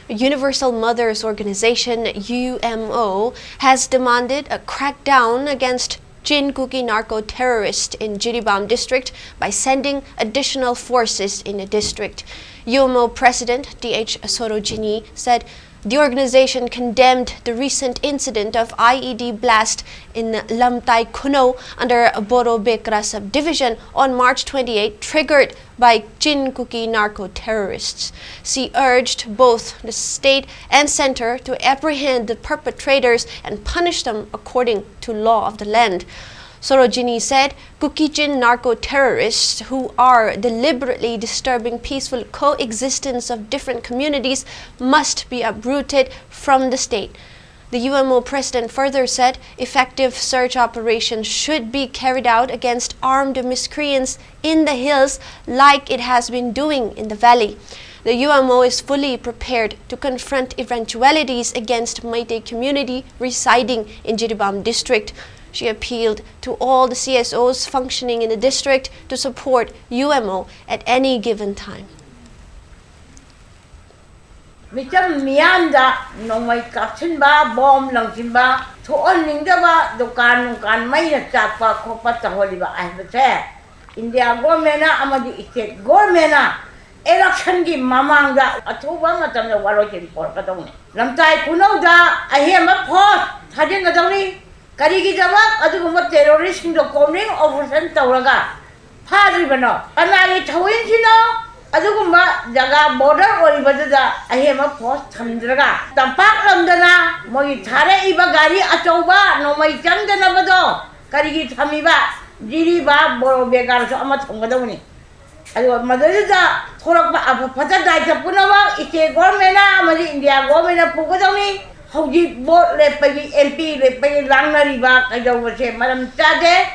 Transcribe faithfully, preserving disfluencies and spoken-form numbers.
Universal Mothers Organization, U M O, has demanded a crackdown against Chin Kuki narco terrorists in Jiribam district by sending additional forces in the district. U M O President T H Sorojini said the organization condemned the recent incident of I E D blast in Lamtai Khunou under Boro Bekra subdivision on March twenty-eight, triggered by Chin Kuki narco terrorists. She urged both the state and center to apprehend the perpetrators and punish them according to law of the land. Sorojini said Kuki Chin narco terrorists who are deliberately disturbing peaceful coexistence of different communities must be uprooted from the state. The U M O president further said effective search operations should be carried out against armed miscreants in the hills, like it has been doing in the valley. The U M O is fully prepared to confront eventualities against Meitei community residing in Jiribam district. She appealed to all the C S Os functioning in the district to support U M O at any given time. ꯃꯤꯆꯝ ꯃꯤꯌꯥꯝꯗ ꯅꯣꯡꯃꯩ ꯀꯥꯞꯁꯤꯟꯕ, bomb ꯂꯪꯁꯤꯟꯕ, ꯊꯣꯛꯍꯟꯅꯤꯡꯗꯕ ꯗꯨꯀꯥꯟ ꯅꯨꯡꯀꯥꯟ ꯃꯩꯅ ꯆꯥꯛꯄ ꯈꯣꯠꯄ ꯇꯧꯍꯜꯂꯤꯕ ꯍꯥꯏꯕꯁꯦ India ꯒꯣꯔꯃꯦꯟꯅ ꯑꯃꯗꯤ state ꯒꯣꯔꯃꯦꯟꯅ ꯏꯂꯦꯛꯁꯟꯒꯤ ꯃꯃꯥꯡꯗ ꯑꯊꯨꯕ ꯃꯇꯝꯗ ꯋꯥꯔꯣꯏꯁꯤꯟ ꯄꯨꯔꯛꯀꯗꯧꯅꯤ꯫ ꯂꯝꯇꯥꯏ ꯈꯨꯅꯧꯗ ꯑꯍꯦꯟꯕ ꯐꯣꯔꯁ ꯊꯥꯖꯤꯟꯒꯗꯧꯅꯤ꯫ ꯀꯔꯤꯒꯤꯗꯃꯛ ꯑꯗꯨꯒꯨꯝꯕ ꯇꯦꯔꯣꯔꯤꯁꯁꯤꯡꯗꯣ ꯀꯣꯝꯕꯤꯡ ꯑꯣꯄꯔꯦꯁꯟ ꯇꯧꯔꯒ ꯐꯥꯗ꯭ꯔꯤꯕꯅꯣ? ꯀꯅꯥꯒꯤ ꯊꯧꯑꯣꯏꯟꯁꯤꯅꯣ ꯑꯗꯨꯒꯨꯝꯕ ꯖꯒꯥ ꯕꯣꯔꯗꯔ ꯑꯣꯏꯔꯤꯕꯗꯨꯗ ꯑꯍꯦꯟꯕ ꯐꯣꯔꯁ ꯊꯝꯗ꯭ꯔꯒ ꯇꯝꯄꯥꯛ ꯂꯝꯗꯅ ꯃꯣꯏꯒꯤ ꯊꯥꯔꯛꯏꯕ ꯒꯥꯔꯤ ꯑꯆꯧꯕ ꯅꯣꯡꯃꯩ ꯆꯪꯗꯅꯕꯗꯣ ꯀꯔꯤꯒꯤ ꯊꯝꯃꯤꯕ? ꯖꯤꯔꯤꯕꯥꯝ ꯕꯣꯔꯣ ꯕꯦꯒꯥꯔꯁꯨ ꯑꯃ ꯊꯝꯒꯗꯧꯕꯅꯤ꯫ ꯑꯗꯨꯒ ꯃꯗꯨꯗ ꯊꯣꯛꯂꯛꯄ ꯑꯐ ꯐꯠꯇ ꯗꯥꯏꯇ ꯄꯨꯝꯅꯃꯛ ꯁ꯭ꯇꯦꯠ ꯒꯣꯔꯃꯦꯟꯅ ꯑꯃꯗꯤ ꯏꯟꯗꯤꯌꯥ ꯒꯣꯔꯃꯦꯟꯅ ꯄꯨꯒꯗꯧꯅꯤ꯫ ꯍꯧꯖꯤꯛ ꯚꯣꯠ ꯂꯦꯞꯄꯒꯤ, ꯑꯦꯝ ꯄꯤ ꯂꯦꯞꯄꯒꯤ ꯂꯥꯡꯅꯔꯤꯕ ꯀꯩꯗꯧꯕꯁꯦ ꯃꯔꯝ ꯆꯥꯗꯦ꯫